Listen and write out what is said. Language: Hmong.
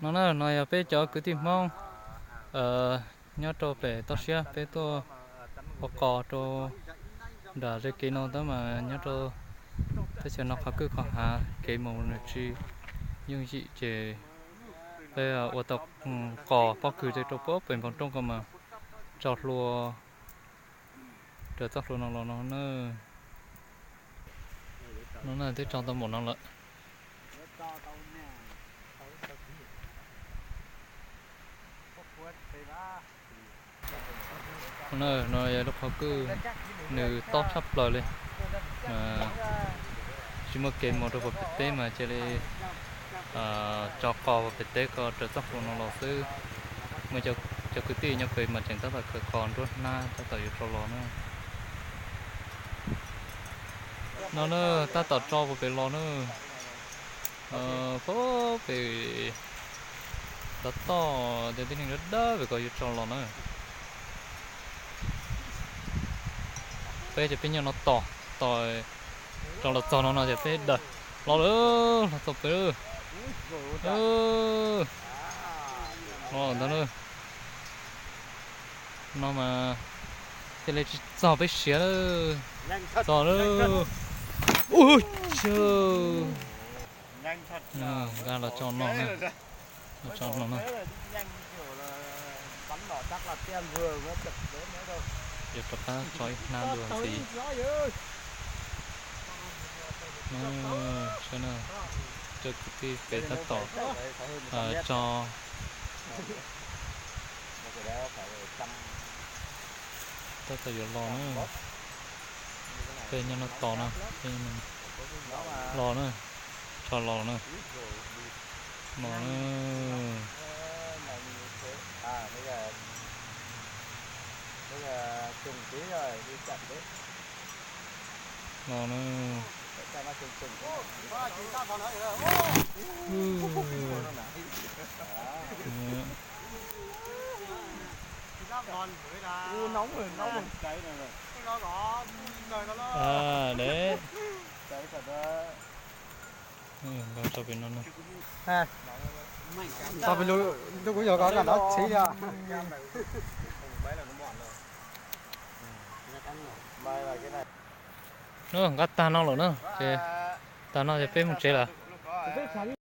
No na, no yog peb cov kwv tij Hmoob nyob rau pem toj siab, peb tuaj ua qos rau nram ze kev no tab mas nyob rau teb chaws no qhov kwj qhov hav kev mus nws tsis yooj yim ces peb ua tau qos pob kws rau pem npoo rooj ko mas tso hlua raws txoj hlua no los no na. No na twb tso tau npaum no lawm. No yog lub qhov kwj, nws tob tshaj plaws li. Tsis muaj kev mus rau puag pem teb mas cia li tso qos puag pem teb ko raws txoj hlua no los xwb. Muaj cov kwv tij nyob pem mas tseem tab tom khaws qos nruab hnab tab tom yuav tso los na. No na, tab tom tso puag pem los na. Puag pem toj toj tias tib neeg dawb dawb pem ko yuav tso los na. Peb ces peb nyob no tos, tos tso los txog no no ces peb daws los lawm, los txog pem lawm. Los ntawd na. No mas cia li tsis txog peb siav lawm. Txog lawm. Ua, nqa los tso no na. Los tso no na. Yuav rov qab tso ib hnab dua ntxiv. Saib na, cov kwv tij pem tab tom tso, tab tom yuav los na. Peb nyob no tos na, los na, tso los na, los na, los na. Deb. Nqa tso pem no na. Tso pem lug, lub kuv yog koj nqa dov txiv li os. Nqa tag no lawm na, ces tag no ces peb mus tsev lawm.